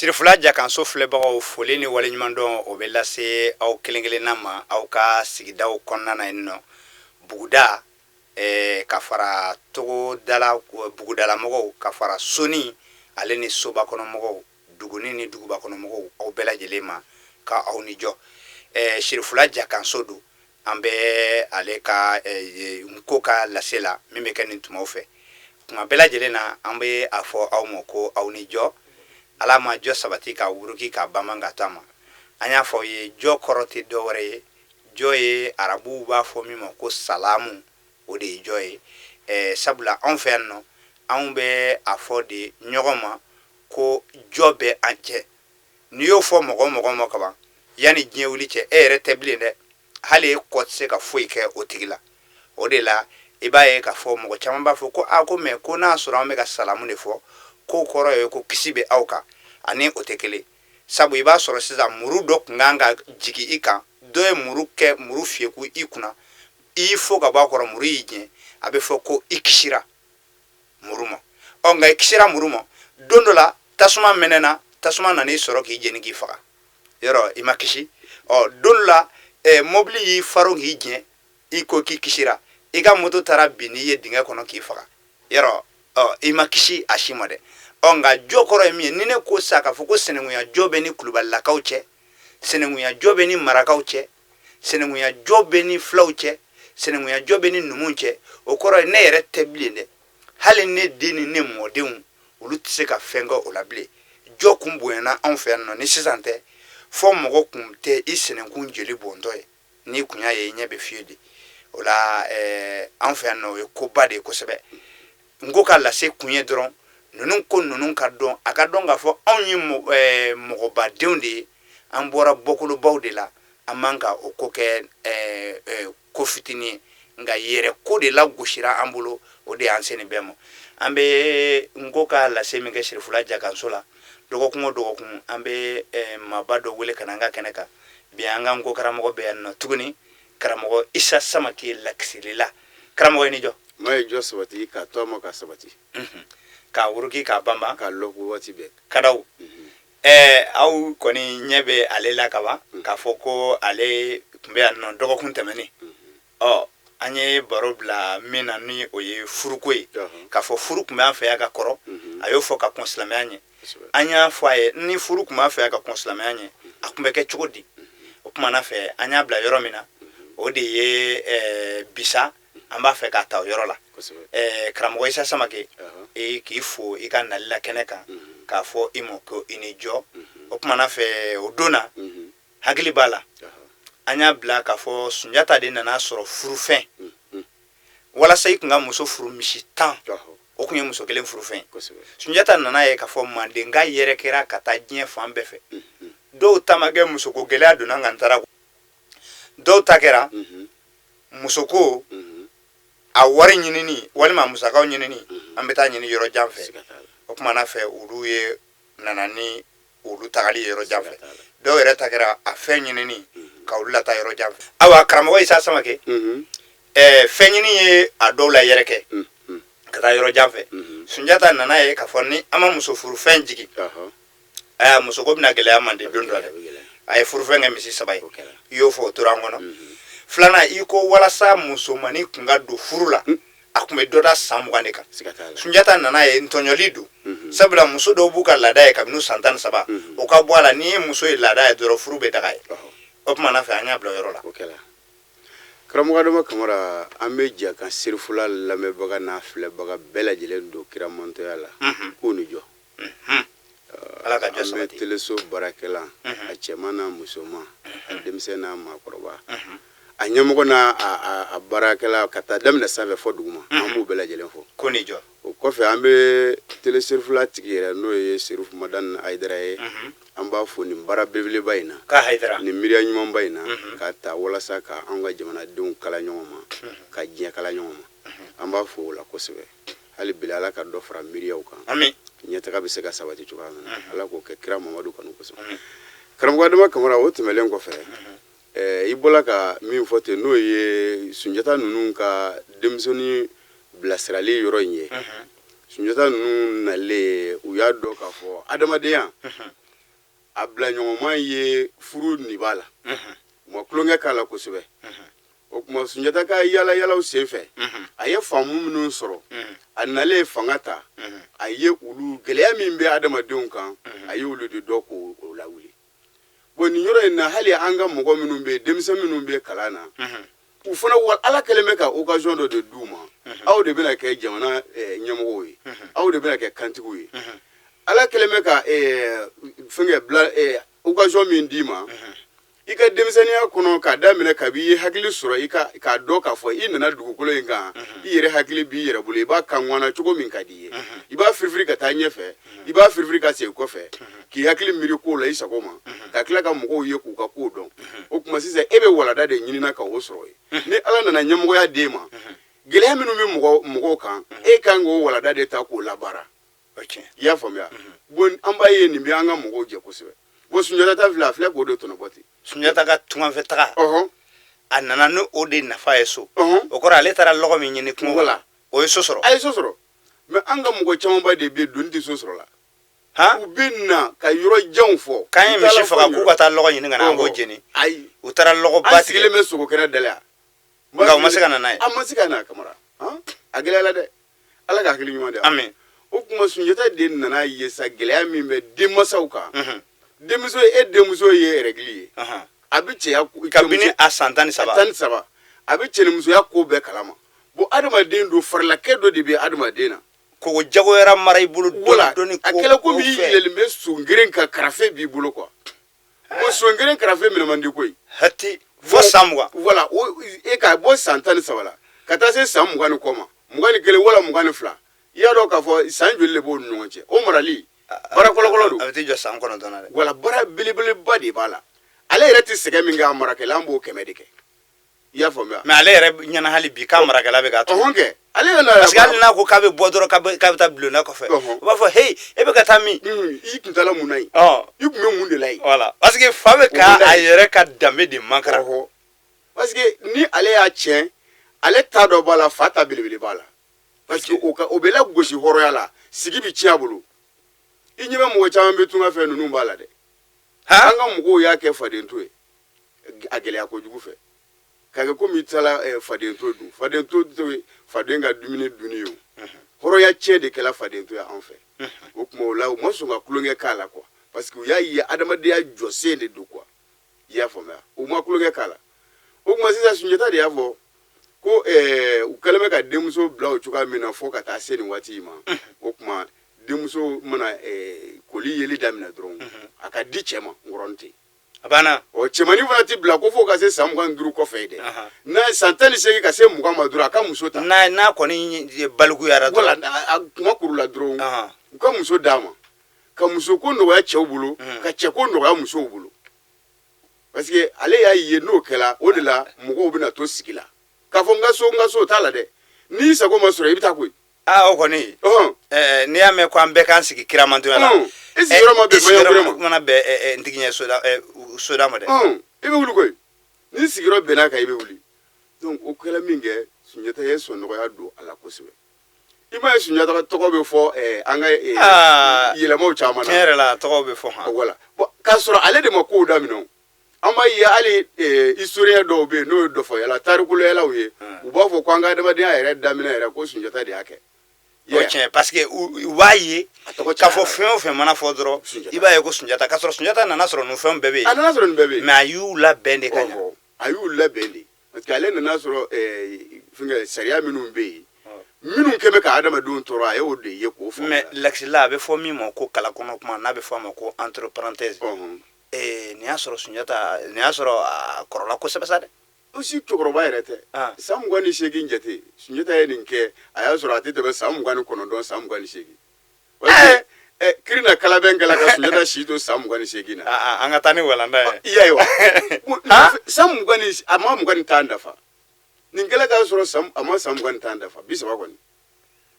Sirifula Jakanso filɛbagaw, foli ni waleɲumandɔn o bɛ lase aw kelen kelenna ma aw ka sigidaw kɔnɔna na yen nɔ, buguda ka fara togodala bugudalamɔgɔw, ka fara soni ale ni soba kɔnɔmɔgɔw, duguni ni duguba kɔnɔmɔgɔw, aw bɛɛ lajɛlen ma ka aw ni jɔ. Sirifula Jakanso don, an bɛ ale ka nko ka lase la min bɛ kɛ nin tumaw fɛ tuma bɛɛ lajɛlen na. An bɛ a fɔ aw ma ko aw ni jɔ. Ala ma jɔ sabati ka wuruki ka banban ka to a ma. An y'a fɔ aw ye, jɔ kɔrɔ tɛ dɔ wɛrɛ ye. Jɔ ye, arabuw b'a fɔ min ma ko salamu, o de ye jɔ ye. Sabula anw fɛ yan nɔ, anw bɛ a fɔ de ɲɔgɔn ma ko jɔ bɛ an cɛ. N'i y'o fɔ mɔgɔ o mɔgɔ ma kaban, yanni diɲɛ wuli cɛ, e yɛrɛ tɛ bilen dɛ, hali e kɔ tɛ se ka foyi kɛ o tigi la. O de la i b'a ye k'a fɔ mɔgɔ caman b'a fɔ ko a ko mais ko n'a sɔrɔ an bɛ ka salamu de fɔ, k'o kɔrɔ ye ko kisi bɛ aw kan. Ani o tɛ kelen, sabu i b'a sɔrɔ sisan muru dɔ tun kan ka jigin i kan, dɔ ye muru kɛ muru fiyɛku i kunna, i y'i fo ka bɔ a kɔrɔ, muru y'i jɛ, a bɛ fɔ ko i kisira muru ma. Ɔ nka i kisira muru ma, don dɔ la tasuma mɛnɛna, tasuma nan'i sɔrɔ k'i jeni k'i faga, yɔrɔ i ma kisi. Ɔ don dɔ la mobili y'i faro k'i jɛ, i ko k'i kisira, i ka moto taara bin n'i ye dingɛ kɔnɔ k'i faga, yɔrɔ ɔ i ma kisi a si ma dɛ. Ɔ nka jɔ kɔrɔ ye min ye, ni ne ko sa k'a fɔ ko senenkunya jɔ bɛ ni kulubalilakaw cɛ, senenkunya jɔ bɛ ni marakaw cɛ, senenkunya jɔ bɛ ni fulaw cɛ, senenkunya jɔ bɛ ni numuw cɛ, o kɔrɔ ye ne yɛrɛ tɛ bilen dɛ, hali ne den ni ne mɔdenw, olu tɛ se ka fɛn kɛ o la bilen. Jɔ kun bonyana anw fɛ yan nɔ ni sisan tɛ, fɔ mɔgɔ kun tɛ i senenkun joli bɔntɔ ye, n'i kun y'a ye i ɲɛ bɛ fiye de o la. Anw fɛ yan nɔ, o ye koba de ye kosɛbɛ. N ko ka lase kun ye dɔrɔn ninnu ko ninnu ka dɔn, a ka dɔn k'a fɔ anw ye mɔgɔbadenw de ye, an bɔra bɔkolobaw de la, an man ka o ko kɛ ko fitinin ye. Nka yɛrɛ ko de la gosira an bolo, o de y'an se nin bɛɛ ma. An bɛ n ko ka lase min kɛ Sirifula Jakanso la dɔgɔkun o dɔgɔkun, an bɛ maaba dɔ wele ka na an ka kɛnɛ kan. Bi an ka nko karamɔgɔ bɛ yan nɔ tuguni, karamɔgɔ Isa Samake Lakisilila. Karamɔgɔ, i ni jɔ. Maa ye jɔ sabati k'a to a ma ka sabati. K'a wuruki k'a banban. K'a lɔku waati bɛɛ. Kadaw aw kɔni ɲɛ bɛ ale la kaban k'a fɔ ko ale tun bɛ yan nɔ dɔgɔkun tɛmɛnen. Ɔ an ye baro bila min na, ni o ye furuko ye, k'a fɔ furu tun b'an fɛ yan ka kɔrɔ. A y'o fɔ ka kɔn silamɛya ɲɛ. An y'a fɔ a ye, ni furu tun b'an fɛ yan ka kɔn silamɛya ɲɛ, a tun bɛ kɛ cogo di? O tuma na fɛ, an y'a bila yɔrɔ min na, o de ye bisa, an b'a fɛ k'a ta o yɔrɔ la. Karamɔgɔ Isa Samake, k'i fo i ka nali la kɛnɛ kan, k'a fɔ i ma ko i ni jɔ. O tuma na fɛ, o don na, hakili b'a la, an y'a bila k'a fɔ Sunjata de nana sɔrɔ furufɛn walasa i kun ka muso furu, misi 10, o tun ye muso kelen furufɛn. Sunjata nana ye k'a fɔ mandenka yɛrɛ kɛra ka taa diɲɛ fan bɛɛ fɛ. Dɔw ta ma kɛ musoko gɛlɛya donna nka n taara, dɔw ta kɛra musoko a wari ɲinini walima musakaw ɲinini, an bɛ taa ɲini yɔrɔ jan fɛ. O tuma na fɛ, olu ye nana ni olu tagali yɔrɔ jan fɛ. Dɔw yɛrɛ ta kɛra a fɛn ɲinini ka olu lataa yɔrɔ jan fɛ. Ayiwa, karamɔgɔ Isa Samake, fɛn ɲini ye a dɔw la yɛrɛ kɛ ka taa yɔrɔ jan fɛ. Sunjata nana ye k'a fɔ ni an ma muso furu fɛn jigin, aya musoko bɛna gɛlɛya mande don dɔ dɛ. A ye furufɛn kɛ misi 3 ye. I y'o fɔ, o tora an kɔnɔ. Filanan, i ko walasa musomannin kun ka don furu la, a tun bɛ dɔ da san 20 de kan. Sunjata nana ye ntɔɲɔli don, sabula muso dɔw b'u ka laada ye kabini san 13, o ka bɔ a la. N'i ye muso ye laada ye dɔrɔn, furu bɛ daga ye. O tuma na fɛ, an y'a bila o yɔrɔ la. Karamɔgɔ Adama Kamara, an bɛ Jakan Serifula lamɛnbaga n'a filɛbaga bɛɛ lajɛlen don kiramantɔya la k'u ni jɔ. Ala ka jɔ An bɛ sabati. teleso baarakɛla, a cɛman n'a musoman, a denmisɛn n'a maakɔrɔba, a ɲɛmɔgɔ n'a a baarakɛla, ka taa daminɛ sanfɛ fɔ duguma, an b'u bɛɛ lajɛlen fo. Ko ni jɔ. O kɔfɛ, an bɛ tele Serifula tigi yɛrɛ, n'o ye Serifu Madani Hayidara ye, an b'a fo nin baara belebeleba in na, ka Hayidara nin miiriya ɲumanba in na k'a ta walasa ka anw ka jamanadenw kala ɲɔgɔn ma, ka diɲɛ kala ɲɔgɔn ma. An b'a fo o la kosɛbɛ. Hali bi, Ala ka dɔ fara miiriyaw kan. Ami. Ɲɛtaga bɛ se ka sabati cogoya min na, Ala k'o kɛ kira Mamadu kanu kosɔn. Karamɔgɔ Adama Kamara, o tɛmɛlen kɔfɛ, i bɔra ka min fɔ ten, n'o ye Sunjata ninnu ka denmisɛnnin bilasirali yɔrɔ in ye. Sunjata ninnu nalen, u y'a dɔn k'a fɔ adamadenya A bilaɲɔgɔnma ye furu nin b'a la, u ma tulonkɛ k'a la kosɛbɛ. O tuma Sunjata ka yala yalaw senfɛ, a ye faamu minnu sɔrɔ, a nalen fanga ta, a ye olu gɛlɛya min bɛ adamadenw kan, a ye olu de dɔn k'o lawuli. Bon, nin yɔrɔ in na, hali an ka mɔgɔ minnu bɛ yen, denmisɛn minnu bɛ kalan na, u fana wa Ala kɛlen bɛ ka occasion dɔ de d'u ma. Aw de bɛna kɛ jamana ɲɛmɔgɔw ye, aw de bɛna kɛ kantigiw ye. Ala kɛlen bɛ ka fɛnkɛ bila occasion min d'i ma i ka denmisɛnninya kɔnɔ, k'a daminɛ kabi i ye hakili sɔrɔ, i ka k'a dɔn k'a fɔ i nana dugukolo in kan, i yɛrɛ hakili b'i yɛrɛ bolo, i b'a kan cogo min ka di i ye, i b'a firifiri ka taa ɲɛfɛ, i b'a firifiri ka segin kɔfɛ, k'i hakili miiri kow la i sago ma, ka tila ka mɔgɔw ye k'u ka kow dɔn. O tuma sisan, e bɛ walada de ɲinina ka o sɔrɔ ye. Ni Ala nana ɲɛmɔgɔya d'e ma, gɛlɛya minnu bɛ mɔgɔw kan, e kan k'o walada de ta k'o labaara. I y'a faamuya? Bon, an b'a ye nin bɛ an ka mɔgɔw jɛ kosɛbɛ. Bon, Sunjata ta filɛ, a filɛ k'o de tɔnɔbɔ ten. Sunjata ka tunganfɛ taga, a nana ni o de nafa ye so. O kɔrɔ, ale taara lɔgɔ min ɲini kungo la, o ye so sɔrɔ. A ye so sɔrɔ. Mais an ka mɔgɔ camanba de bɛ yen, doni tɛ so sɔrɔ la. U bɛ na ka yɔrɔ janw fɔ. K'an ye misi faga k'u ka taa lɔgɔ ɲini ka na, an k'o jeni. Ayi. U taara lɔgɔ ba tigɛ. Sigilen bɛ sogo kɛnɛ da la yan. Nka u ma se ka na n'a ye. An ma se ka na, Kamara. A gɛlɛyala dɛ. Ala ka hakili ɲuman di. Amin. O tuma Sunjata de nana ye sa gɛlɛya min bɛ denmansaw kan. Denmuso, e denmuso ye règle ye, a bɛ cɛya kabini a san 13. 13, a bɛ cɛnimusoya ko bɛɛ kalama. Bon, adamaden don, farilakɛ dɔ de bɛ adamaden na. K'o jagoyara mara i bolo dɔɔni dɔɔni. A kɛla komi i yɛlɛlen bɛ songeren kan, karafe b'i bolo quoi. Bon, songeren karafe minɛ man di koyi. Hati fo san 20. Voilà, o e ka bɔ san 13 la ka taa se san 20 ni kɔ ma, 21 wala 22, i y'a dɔn k'a fɔ san joli de b'o ni ɲɔgɔn cɛ? O marali baara kɔlɔkɔlɔ don. A bɛ t'i jɔ san 9 na dɛ. Voilà, baara belebeleba de b'a la. Ale yɛrɛ tɛ sɛgɛn min kɛ, a marakɛla b'o kɛmɛ de kɛ. I y'a faamuya? Mais ale yɛrɛ ɲɛna hali bi k'a marakɛla bɛ k'a to. Ɔhɔn kɛ, ale yɛrɛ na. Parce que hali n'a ko k'a bɛ bɔ dɔrɔn, k'a bɛ taa bulonda kɔfɛ, u b'a fɔ: "Hey, e bɛ ka taa min?" I tun taara mun na yen? I tun bɛ mun de la yen? Voilà, parce que fa bɛ ka a yɛrɛ ka danbe de makara. Parce que ni ale y'a tiɲɛ, ale ta dɔ b'a la, fa ta belebele b'a la. Parce que o ka o bɛ lagosi hɔrɔnya la, sigi bɛ tiɲɛ a bolo. I ɲɛ bɛ mɔgɔ caman bɛ tunga fɛ, ninnu b'a la dɛ. An ka mɔgɔw y'a kɛ fadento ye a gɛlɛya kojugu fɛ, k'a kɛ komi i taara fadento dun. Fadento tɛ faden ka dumuni dunni ye o. Hɔrɔnya tiɲɛ de kɛla fadento ye an fɛ. O tuma o la, u ma sɔn ka tulonkɛ k'a la quoi, parce que u y'a ye adamadenya jɔsen de don quoi. I y'a faamuya? U ma tulonkɛ k'a la. O tuma sisan, Sunjata de y'a fɔ ko u kɛlen bɛ ka denmuso bila o cogoya min na fo ka taa se nin waati in ma. O tuma denmuso mana koli yeli daminɛ dɔrɔn, a ka di cɛ ma nkɔrɔnin ten. A banna. Ɔ, cɛmannin fana tɛ bila ko fo ka se san 25 kɔfɛ ye dɛ. N'a ye san 18 ka se 20 ma dɔrɔn, a ka muso ta. N'a kɔni balikuyara dɔrɔn. Voilà, a kuma kurula dɔrɔn, u ka muso d'a ma, ka muso ko nɔgɔya cɛw bolo, ka cɛ ko nɔgɔya musow bolo. Parce que ale y'a ye n'o kɛla, o de la mɔgɔw bɛna to sigi la k'a fɔ n ka so, n ka so o t'a la dɛ. N'i sago ma sɔrɔ, i bɛ taa koyi. Aa, o kɔni, n'i y'a mɛn ko an bɛɛ k'an sigi kiramantonya la. I sigiyɔrɔ ma bɛn maɲɔkure ma. Mana bɛn n tigi ɲɛ soda soda ma dɛ. I bɛ wuli koyi. N'i sigiyɔrɔ bɛnn'a kan, i bɛ wuli. Donc o kɛla min kɛ, Sunjata ye sɔnnɔgɔya don a la kosɛbɛ. I m'a ye Sunjata tɔgɔ bɛ fɔ an ka yɛlɛmaw caman na. Tiɲɛ yɛrɛ la, a tɔgɔ bɛ fɔ han. Voilà, bon, k'a sɔrɔ ale de ma kow daminɛ o. An b'a ye hali historien dɔw bɛ yen, n'o ye dɔfɔyala tarikuyalaw ye, u b'a fɔ ko an ka adamadenya yɛrɛ daminɛ yɛrɛ, ko Sunjata de y'a kɛ. O tiɲɛ, parce que u b'a ye k'a fɔ fɛn o fɛn mana fɔ dɔrɔn, i b'a ye ko Sunjata, k'a sɔrɔ Sunjata nana sɔrɔ nin fɛn bɛɛ bɛ yen. A nana sɔrɔ nin bɛɛ bɛ yen. Mais a y'u labɛn de ka ɲɛ. A y'u labɛn de, parce que ale nana sɔrɔ fɛnkɛ sariya minnu bɛ yen, minnu kɛn bɛ ka adamadenw tɔɔrɔ, a y'o de ye k'o faamuya. Mais lakisila, a bɛ fɔ min ma ko kala kɔnɔ kuma, n'a bɛ fɔ a ma ko entre parenthèses, nin y'a sɔrɔ Sunjata, nin y'a sɔrɔ a kɔrɔla kosɛbɛ sa dɛ. Aussi, cɛkɔrɔba yɛrɛ tɛ. San 28 jate, Sunjata ye nin kɛ, a y'a sɔrɔ a tɛ tɛmɛ san 29, san 28. Kiri na kalabɛn kɛla ka Sunjata si to san 28 na. An ka taa ni walanda ye. I y'a ye wa, san 20 ni, a ma 25 dafa. Nin kɛla k'a sɔrɔ san, a ma san 25 dafa, 30 kɔni.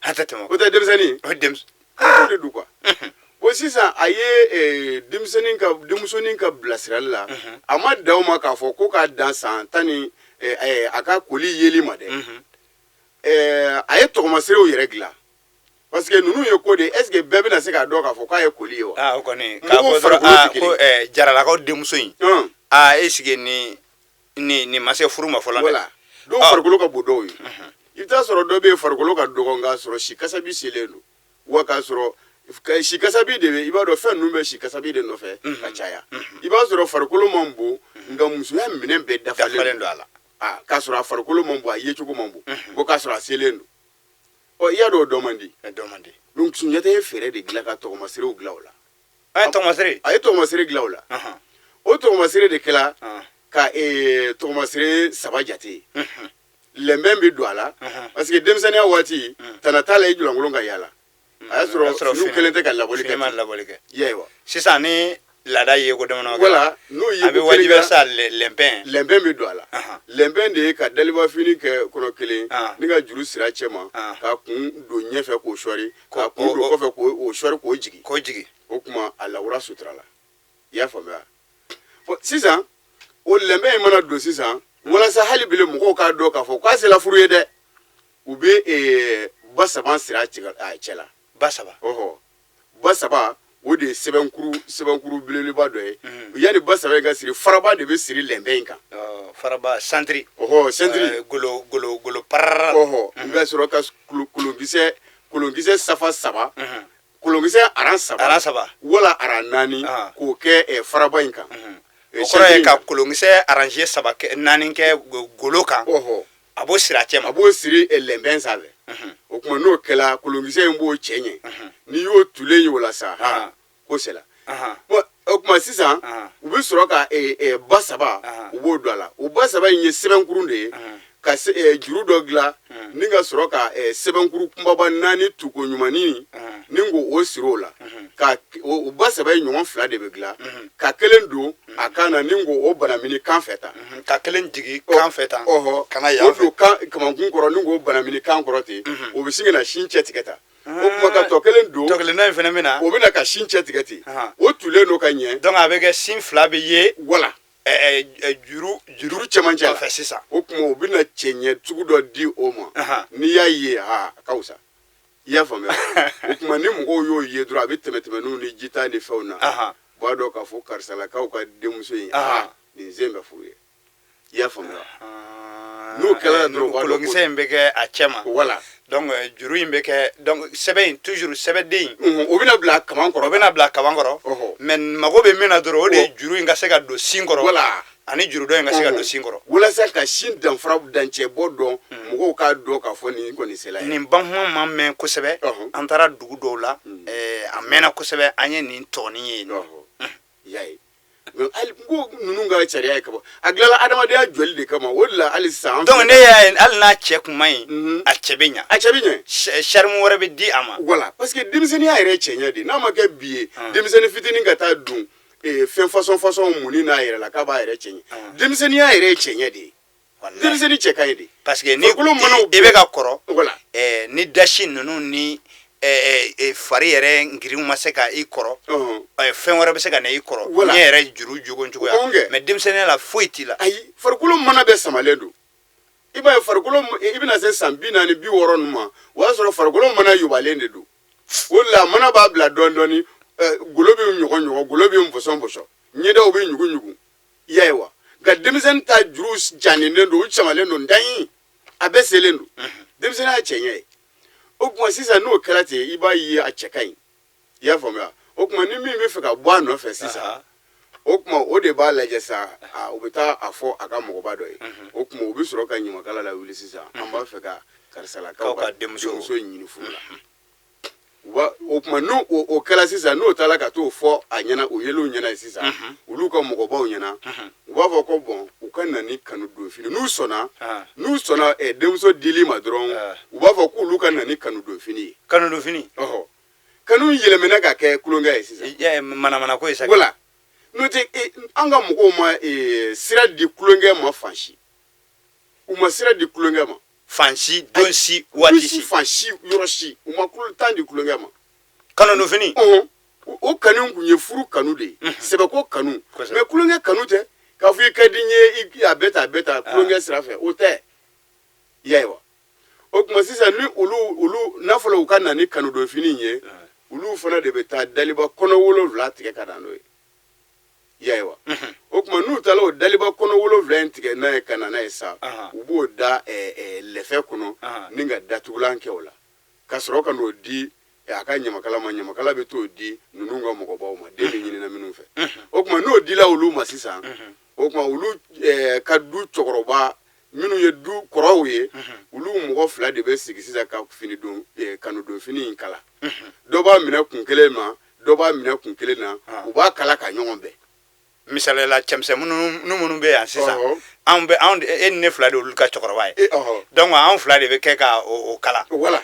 A tɛ tɛmɛ. O tɛ denmisɛnnin. O ye denmisɛnnin. O de don quoi. Bon, sisan a ye denmisɛnnin ka, denmusonin ka bilasirali la, a ma dan o ma k'a fɔ ko k'a dan san tan ni a ka koli yeli ma dɛ. A ye tɔgɔmaserew yɛrɛ dilan. Parce que ninnu ye ko de, est ce que bɛɛ bɛna se k'a dɔn k'a fɔ k'a ye koli ye wa? Aa, o kɔni, k'a fɔ dɔrɔn ko Jaralakaw denmuso in, aa, est ce que nin ma se furu ma fɔlɔ dɛ. Voilà, dɔw farikolo ka bon dɔw ye. I bɛ taa sɔrɔ dɔ bɛ yen, farikolo ka dɔgɔ, k'a sɔrɔ si kasabi selen don wa, k'a sɔrɔ si kasabi de bɛ, i b'a dɔn fɛn ninnu bɛ si kasabi de nɔfɛ ka caya. I b'a sɔrɔ farikolo man bon, nka musoya minɛn bɛɛ dafalen don a la. K'a sɔrɔ a farikolo man bon, a yecogo man bon, bon, k'a sɔrɔ a selen don. Ɔ, i y'a dɔn o dɔ man di. Dɔ man di. Donc Sunjata ye fɛɛrɛ de dilan ka tɔgɔmaserew dilan o la. A ye tɔgɔmasere. A ye tɔgɔmasere dilan o la. O tɔgɔmasere de kɛla ka tɔgɔmasere saba jate. Lɛnbɛn bɛ don a la, parce que denmisɛnninya waati, tana t'a la i jɔlankolon ka yaala. A y'a sɔrɔ finiw kɛlen tɛ ka labɔli kɛ. Ma labɔli kɛ. I y'a ye wa? Sisan ni laada ye ko damadɔ kɛ. Voilà, n'o ye a bɛ wajibiya sa, lɛnpɛn. Lɛnpɛn bɛ don a la. Lɛnpɛn de ye ka daliba fini kɛ kɔnɔ kelen ni ka juru siri a cɛ ma, k'a kun don ɲɛfɛ k'o sɔri, k'a kun don kɔfɛ k'o sɔri, k'o jigin. K'o jigin. O tuma a lawura sutura la. I y'a faamuya? Sisan o lɛnpɛn in mana don sisan, walasa hali bile mɔgɔw k'a dɔn k'a fɔ k'a sera furu ye dɛ, u bɛ ba saba siri a cɛ la. Ba saba. Ɔhɔ, ba saba, o de ye sɛbɛnkuru belebeleba dɔ ye. Yanni ba saba in ka siri, faraba de bɛ siri lɛnpɛn in kan. Faraba, santiri. Ɔhɔ, sentiri. Golo golo golo parara. Ɔhɔ, n ka sɔrɔ ka kolonkisɛ safa saba, kolonkisɛ aran saba. Aran saba. Wala aran naani, k'o kɛ faraba in kan. O kɔrɔ ye ka kolonkisɛ rangée saba kɛ, naani kɛ golo kan. Ɔhɔ. A b'o siri a cɛ ma. A b'o siri lɛnpɛn sanfɛ. O tuma n'o kɛla, kolonkisɛ in b'o cɛ ɲɛ. N'i y'o tulen ye o la sa, ko sera. Bon, o tuma sisan u bɛ sɔrɔ ka ba saba, u b'o don a la. O ba saba in ye sɛbɛnkurun de ye, ka juru dɔ dilan ni ka sɔrɔ ka sɛbɛnkuru kunbaba naani tuko ɲumannin ni k'o siri o la. Ka o ba saba in ɲɔgɔn fila de bɛ dilan, ka kelen don a kan na ni k'o banamini kan fɛ tan. Ka kelen jigin kan fɛ tan. Ɔhɔ. Ka na yan fɛ. O don kan kamankun kɔrɔ ni k'o banamini kan kɔrɔ ten, o bɛ sin ka na sin cɛ tigɛ tan. O tuma ka tɔ kelen don. Tɔ kelen dɔ in fana bɛ na. O bɛ na ka sin cɛ tigɛ ten. O tulen don ka ɲɛ. Donc a bɛ kɛ sin fila bɛ ye. Voilà. Juru juru cɛmancɛ la fɛ sisan. O tuma u bɛna cɛɲɛ sugu dɔ di o ma. N'i y'a ye, a ka fisa. I y'a faamuya? O tuma ni mɔgɔw y'o ye dɔrɔn, a bɛ tɛmɛ tɛmɛninw ni jita ni fɛnw na, u b'a dɔn k'a fɔ karisalakaw ka denmuso in, nin sen bɛ furu ye. I y'a faamuya? N'o kɛra dɔrɔn, kolonkisɛ in bɛ kɛ a cɛ ma. Voilà. Donc juru in bɛ kɛ, donc sɛbɛn in, toujours sɛbɛnden in. O bɛna bila kaman kɔrɔ. O bɛna bila kaman kɔrɔ. Mais mago bɛ min na dɔrɔn, o de ye juru in ka se ka don sin kɔrɔ. Voilà. Ani juru dɔ in ka se ka don sin kɔrɔ. Walasa ka sin danfara dancɛ bɔ dɔn, mɔgɔw k'a dɔn k'a fɔ nin kɔni sela ye. Nin banhuma ma mɛn kosɛbɛ. An taara dugu dɔw la, a mɛnna kosɛbɛ, an ye nin tɔnin ye. I y'a ye? Hali n ko ninnu ka sariya ye kaba, a dilanla adamadenya jɔli de kama. O de la hali sisan. Donc ne y'a ye, hali n'a cɛ kun man ɲi, a cɛ bɛ ɲa. A cɛ bɛ ɲɛ. Charme wɛrɛ bɛ di a ma. Voilà, parce que denmisɛnninya yɛrɛ ye cɛɲɛ de. N'a ma kɛ bi ye, denmisɛnnin fitinin ka taa dun fɛn façon façon munni n'a yɛrɛ la k'a b'a yɛrɛ cɛɲɛ. Denmisɛnninya yɛrɛ ye cɛɲɛ de ye. Denmisɛnnin cɛ ka ɲi de. Parce que ni i bɛ ka kɔrɔ. Voilà. Ni dasi ninnu ni fari yɛrɛ ngirinw ma se ka i kɔrɔ, fɛn wɛrɛ bɛ se ka na i kɔrɔ. Ɲɛ yɛrɛ juru jogon cogoya. Mais denmisɛnninya la, foyi t'i la. Ayi, farikolo mana bɛɛ samalen don. I b'a ye, farikolo, i bɛna se san 40, 60 ninnu ma, o y'a sɔrɔ farikolo mana yobalen de don. O de la mana b'a bila dɔɔni dɔɔni, golo bɛ ɲɔgɔn ɲɔgɔn, golo bɛ fɔsɔn fɔsɔn, ɲɛdaw bɛ ɲugu ɲugu. I y'a ye wa? Nka denmisɛnnin ta juru jannen don, u samalen don, dayi a bɛɛ selen don. Denmisɛnnin y'a cɛɲɛ ye. O tuma sisan n'o kɛra ten, i b'a ye a cɛ ka ɲi. I y'a faamuya? O tuma ni min bɛ fɛ ka bɔ a nɔfɛ sisan, o tuma o de b'a lajɛ sa, u bɛ taa a fɔ a ka mɔgɔba dɔ ye. O tuma u bɛ sɔrɔ ka ɲamakala lawuli sisan, an b'a fɛ ka karisalakaw ka denmuso ɲini furu la. O tuma n'o o kɛra sisan, n'o taara ka t'o fɔ a ɲɛna, o yeliw ɲɛna ye sisan, olu ka mɔgɔbaw ɲɛna, u b'a fɔ ko bon, u ka na ni kanu don fini. N'u sɔnna denmuso dili ma dɔrɔn, u b'a fɔ k'olu ka na ni kanu don fini ye. Kanu don fini. Ɔhɔ, kanu yɛlɛmɛna ka kɛ tulonkɛ ye sisan. Manamana ko ye sa. Voilà, n'o tɛ, an ka mɔgɔw ma sira di tulonkɛ ma fan si. U ma sira di tulonkɛ ma. Fan si, don si, waati si. Fan si, yɔrɔ si, u ma temps di tulonkɛ ma. Kanu don fini. O kanu kun ye furu kanu de ye, sɛbɛko kanu. Mais tulonkɛ kanu tɛ k'a fɔ i ka di n ye, a bɛ tan, a bɛ tan, tulonkɛ sira fɛ, o tɛ. I y'a ye wa? O tuma sisan, ni olu n'a fɔra u ka na ni kanudonfini ye, olu fana de bɛ taa daliba kɔnɔ 7 tigɛ ka na n'o ye. I y'a ye wa? O tuma n'u taara o daliba kɔnɔ 7 in tigɛ n'a ye ka na n'a ye sa, u b'o da lɛfɛ kɔnɔ ni ka datugulan kɛ o la, ka sɔrɔ ka n'o di a ka ɲamakala ma. Ɲamakala bɛ t'o di ninnu ka mɔgɔbaw ma, den bɛ ɲinina minnu fɛ. O tuma n'o dila olu ma sisan, o tuma olu ka du cɛkɔrɔba minnu ye du kɔrɔw ye, olu mɔgɔ fila de bɛ sigi sisan ka fini don kanudonfini in kala. Dɔ b'a minɛ kun kelen ma, dɔ b'a minɛ kun kelen na, u b'a kala ka ɲɔgɔn bɛn. Misali la, cɛmisɛn minnu bɛ yan sisan, anw bɛ anw e ni ne fila de olu ka cɛkɔrɔba ye, donc anw fila de bɛ kɛ ka o kala. Voilà.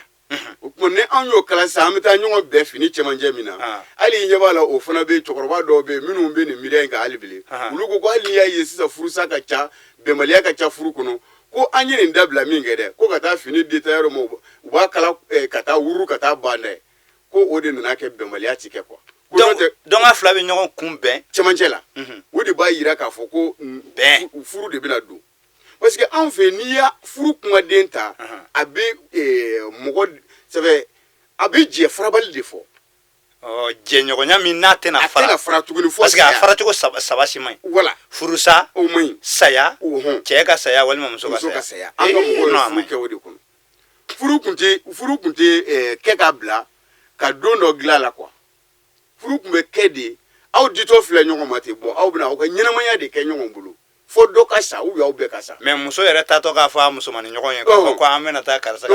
O tuma ni anw y'o kala sisan, an bɛ taa ɲɔgɔn bɛn fini cɛmancɛ min na. Hali i ɲɛ b'a la, o fana bɛ cɛkɔrɔba dɔw bɛ yen minnu bɛ nin miiriya in kan hali bi. Olu ko hali n'i y'a ye sisan furusa ka ca, bɛnbaliya ka ca furu kɔnɔ, ko an ye nin dabila min kɛ dɛ, ko ka taa fini di tailleur ma, u b'a kala ka taa wuru ka taa ban dɛ, ko o de nana kɛ bɛnbaliya ti kɛ quoi. Donc a fila bɛ ɲɔgɔn kunbɛn cɛmancɛ la. O de b'a yira k'a fɔ ko bɛn furu de bɛna don, parce que anw fɛ, n'i y'a furu kumaden ta, a bɛ mɔgɔ sɛbɛ, a bɛ jɛ farabali de fɔ. Jɛɲɔgɔnya min n'a tɛna fara, a tɛna fara tuguni fo parce que a faracogo saba si man ɲi. Voilà. Furusa, o man ɲi. Saya, cɛ ka saya walima muso ka saya. An ka mɔgɔw ye furu kɛ o de kɔnɔ. Furu kun tɛ kɛ k'a bila ka don dɔ dilan la quoi. Furu kun bɛ kɛ de, aw ditɔ filɛ ɲɔgɔn ma ten, bɔn aw bɛna aw ka ɲɛnamaya de kɛ ɲɔgɔn bolo fo dɔ ka sa ou bien aw bɛɛ ka sa. Mais muso yɛrɛ taatɔ k'a fɔ a musomannin ɲɔgɔn ye k'a fɔ ko an bɛna taa karisa ka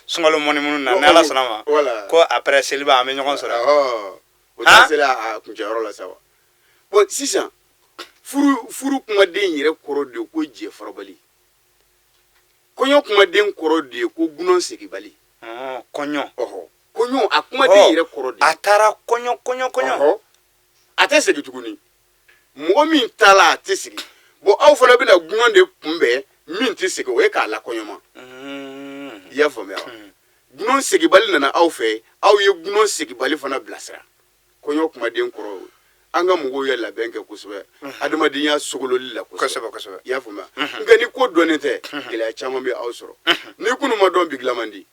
sunkalo mɔni minnu na, ni Ala sɔnna ma, ko après seliba an bɛ ɲɔgɔn sɔrɔ. O t'a sela a kuncɛyɔrɔ la sa wa? Bon, sisan furu kumaden yɛrɛ kɔrɔ de ye ko jɛ farabali. Kɔɲɔ kumaden kɔrɔ de ye ko gunan segibali. Kɔɲɔ. Kɔɲɔ, a kumaden yɛrɛ kɔrɔ de ye. A taara kɔɲɔ, kɔɲɔ, kɔɲɔ. A tɛ segin tuguni. Mɔgɔ min taala, a tɛ segin. Bon, aw fana bɛna gunan de kunbɛn min tɛ segin, o ye k'a lakɔɲɔma. I y'a faamuya wa? Gunan segibali nana aw fɛ, aw ye gunan segibali fana bilasira. Kɔɲɔ kumaden kɔrɔ, an ka mɔgɔw ye labɛn kɛ kosɛbɛ adamadenya sogololi la kosɛbɛ kosɛbɛ. I y'a faamuya? Nka ni ko dɔnnen tɛ, gɛlɛya caman bɛ aw sɔrɔ. Ni kunu ma dɔn, bi dilan man di.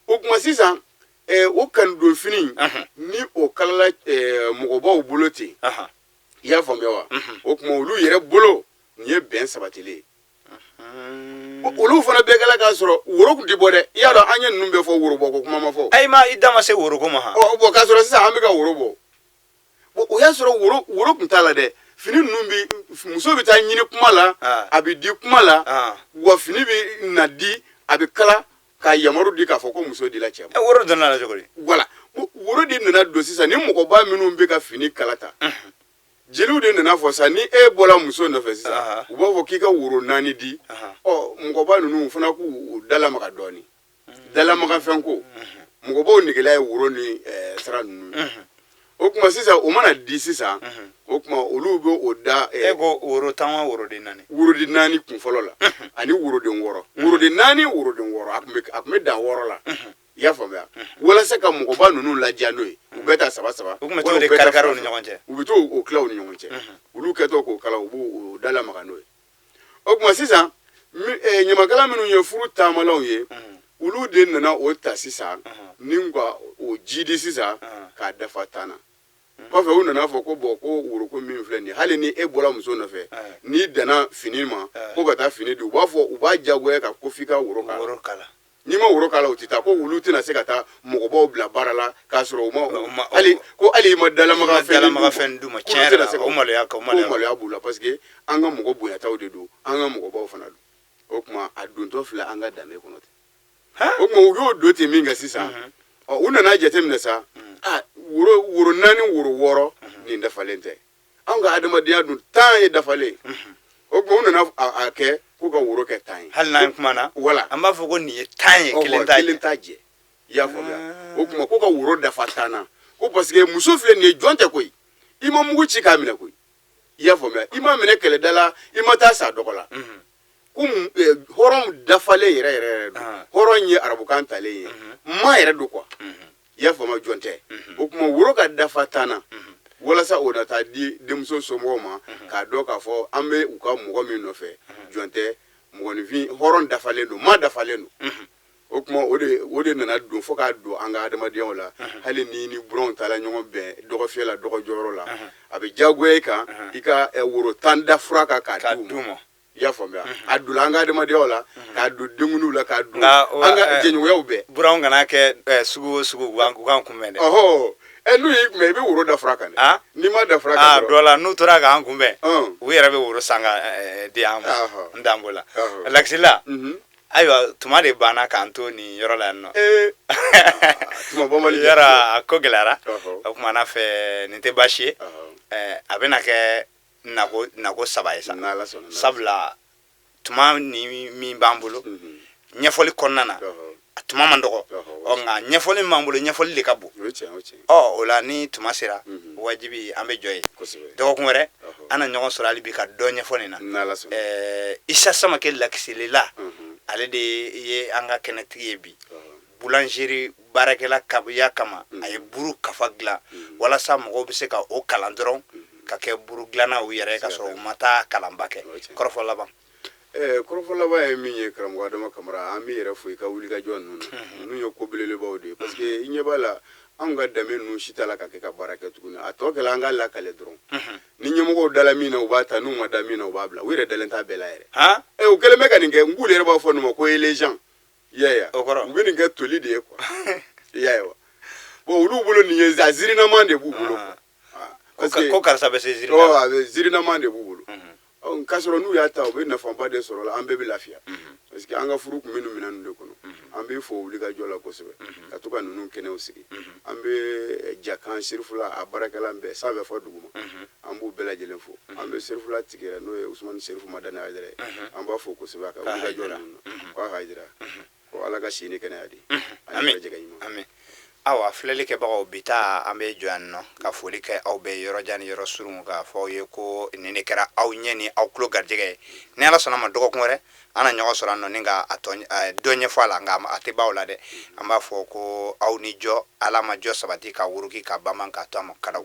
O tuma sisan, o kanudonfini ni o kalala mɔgɔbaw bolo ten, i y'a faamuya wa? O tuma olu yɛrɛ bolo, nin ye bɛn sabatilen ye. Olu fana bɛɛ kɛla k'a sɔrɔ woro tun tɛ bɔ dɛ. I y'a dɔn, an ye ninnu bɛɛ fɔ, woro bɔ ko kuma ma fɔ. Ayi, ma i da ma se woroko ma han. Ɔ bɔn, k'a sɔrɔ sisan an bɛ ka woro bɔ. Bon, o y'a sɔrɔ woro tun t'a la dɛ. Fini ninnu bi, muso bɛ taa ɲini kuma la, a bɛ di kuma la, wa fini bɛ na di, a bɛ kala ka yamaru di k'a fɔ ko muso dila cɛ ma. Woro donna la cogo di? Voilà, woro de nana don sisan. Ni mɔgɔba minnu bɛ ka fini kala ta, jeliw de nana fɔ sa, ni e bɔra muso nɔfɛ sisan, u b'a fɔ k'i ka woro 4 di. Ɔ mɔgɔba ninnu fana k'u dalamaga dɔɔnin, dalamaga fɛn ko mɔgɔbaw negela ye woro ni sara ninnu. O tuma sisan, o mana di sisan, o tuma olu bɛ o da. E ko woro 10 wa woroden 4? Woroden 4 kun fɔlɔ la, ani woroden 6, woroden 4, woroden 6, a tun bɛ dan 6 la. I y'a faamuya? Walasa ka mɔgɔba ninnu ladiya n'o ye, u bɛ taa saba saba. U tun bɛ t'o de kari kari u ni ɲɔgɔn cɛ. U bɛ t'o o tila u ni ɲɔgɔn cɛ. Olu kɛtɔ k'o kala, u b'o dalamaga n'o ye. O tuma sisan, ɲamakala minnu ye furu taamalaw ye, olu de nana o ta sisan ni ka o jidi sisan k'a dafa 10 na. Kɔfɛ u nana fɔ ko bɔn, ko woroko min filɛ nin ye, hali ni e bɔra muso nɔfɛ, n'i danna fini ma ko ka taa fini di, u b'a fɔ, u b'a jagoya ka ko f'i ka woro k'a la. N'i ma woro k'a la, u tɛ taa. Ko olu tɛna se ka taa mɔgɔbaw bila baara la k'a sɔrɔ u ma hali ko hali i ma dalamaga fɛn d'u ma. Tiɲɛ yɛrɛ la, o maloya o maloya b'u la, parce que an ka mɔgɔ bonyataw de don, an ka mɔgɔbaw fana don. O tuma a dontɔ filɛ an ka danbe kɔnɔ ten. O tuma u y'o don ten min kɛ sisan, ɔ u nana jateminɛ sa, a woro 4, woro 6, nin dafalen tɛ. Anw ka adamadenya dun, 10 ye dafalen. O tuma u nana a kɛ k'u ka woro kɛ 10 ye. Hali n'an kumana, wala an b'a fɔ ko nin ye 10 ye, kelen t'a kelen t'a jɛ. I y'a faamuya? O tuma ko ka woro dafa 10 na, ko parce que muso filɛ nin ye, jɔn tɛ koyi. I ma mugu ci k'a minɛ koyi. I y'a faamuya? I ma minɛ kɛlɛda la, i ma taa sa dɔgɔ la. Ko hɔrɔn dafalen yɛrɛ yɛrɛ yɛrɛ don. Hɔrɔn ye arabukan talen ye, ma yɛrɛ don quoi. I y'a faamuya? Jɔn tɛ. O tuma woro ka dafa 10 na, walasa o na taa di denmuso somɔgɔw ma k'a dɔn k'a fɔ an bɛ u ka mɔgɔ min nɔfɛ, jɔn tɛ, mɔgɔninfin hɔrɔn dafalen don, ma dafalen don. O tuma o de nana don fo k'a don an ka adamadenyaw la. Hali ni ni buranw taara ɲɔgɔn bɛn dɔgɔfiyɛ la, dɔgɔjɔyɔrɔ la, a bɛ diyagoya i kan i ka woro 10 da fura kan k'a ka di u d'u ma. ma. I y'a faamuya? A donna an ka adamadenyaw la, k'a don denkundiw la, k'a don Nka, an ka jɛɲɔgɔnyaw bɛɛ. Buranw kana kɛ sugu o sugu, u k'an kunbɛn dɛ. Ɔhɔ, ɛ, n'u y'i kunbɛn, i bɛ woro da fura kan dɛ. Ah? N'i ma da fura Aa, kan dɔrɔn dɔ la, n'u tora k'an kunbɛn, u yɛrɛ bɛ woro san ka di an ma. N dan b'o la. Lakisila, ayiwa, tuma de banna k'an to nin yɔrɔ la yan nɔ. Ee, tuma bɔ man di. Yɔrɔ a ko gɛlɛyara. O tuma n'a fɛ, nin tɛ baasi ye. A bɛna kɛ nako nako 3 ye sa. N'Ala sɔnna. Sabula tuma ni min b'an bolo ɲɛfɔli kɔnɔna na, a tuma man dɔgɔ. Ɔ, nka ɲɛfɔli min b'an bolo, ɲɛfɔli de ka bon. O ye tiɲɛ, o ye tiɲɛ. Ɔ, o la, ni tuma sera, wajibi an bɛ jɔ yen. Dɔgɔkun wɛrɛ, an na ɲɔgɔn sɔrɔ hali bi ka dɔ ɲɛfɔ nin na. N'Ala sɔnna. Isa Samakɛ Lakisilila, ale de ye an ka kɛnɛtigi ye bi. Boulangerie baarakɛla ya kama, a ye buru kafa dilan walasa mɔgɔw bɛ se ka o kalan dɔrɔn ka kɛ buru dilanna u yɛrɛ ye, ka sɔrɔ u ma taa kalanba kɛ. O ye tiɲɛ. Kɔrɔfɔ laban? Kɔrɔfɔ laban ye min ye, karamɔgɔ Adama Kamara, an b'i yɛrɛ fo i ka wulikajɔ ninnu na. Ninnu ye ko belebelebaw de ye, parce que i ɲɛ b'a la, anw ka danbe ninnu si t'a la ka kɛ ka baara kɛ tuguni. A tɔ kɛla an ka lakale dɔrɔn. Ni ɲɛmɔgɔw dala min na, u b'a ta, n'u ma da min na, u b'a bila. U yɛrɛ dalen t'a bɛɛ la yɛrɛ. Ɛ, u kɛlen bɛ ka nin kɛ, n k'olu yɛrɛ b'a fɔ nin ma ko élégion, i y'a ye wa? O kɔrɔ? U bɛ nin kɛ toli de ye quoi, i y'a ye wa? Bon, olu bolo nin ye a zirinaman de b'u bolo quoi. Ah, ko parce que ko karisa bɛ se ziri ɔ la. A bɛ zirinaman de b'u bolo. Ɔ, k'a sɔrɔ n'u y'a ta, u bɛ nafaba de sɔrɔ la, an bɛɛ bɛ lafiya, parce que an ka furu tun bɛ nin minɛn ninnu de kɔnɔ. An bɛ fo wulikajɔ la kosɛbɛ, ka to ka ninnu kɛnɛw sigi. An bɛ jakan Serifula a baarakɛla bɛɛ sanfɛ fɔ duguma, an b'u bɛɛ lajɛlen fo. An bɛ Serifula tigi yɛrɛ, n'o ye Usumani Serifu Madani Hayidara ye, an b'a fo kosɛbɛ a ka wulikajɔ ninnu na. Ko a Hayidara, ko Ala ka si ni kɛnɛya di ani Ami. garijɛgɛ ɲuman. Ami. Awa, filɛlikɛbagaw, bi ta an bɛ jɔ yan nɔ ka foli kɛ aw bɛɛ, yɔrɔ jan ni yɔrɔ surun, k'a fɔ aw ye ko nin de kɛra aw ɲɛ ni aw tulo garijɛgɛ ye. Ni Ala sɔnna ma, dɔgɔkun wɛrɛ an na ɲɔgɔn sɔrɔ an nɔ ni ka a tɔ dɔ ɲɛfɔ a la, nka a tɛ ban o la dɛ. An b'a fɔ ko aw ni jɔ, Ala ma jɔ sabati ka wuruki ka banban k'a to a ma kadaw.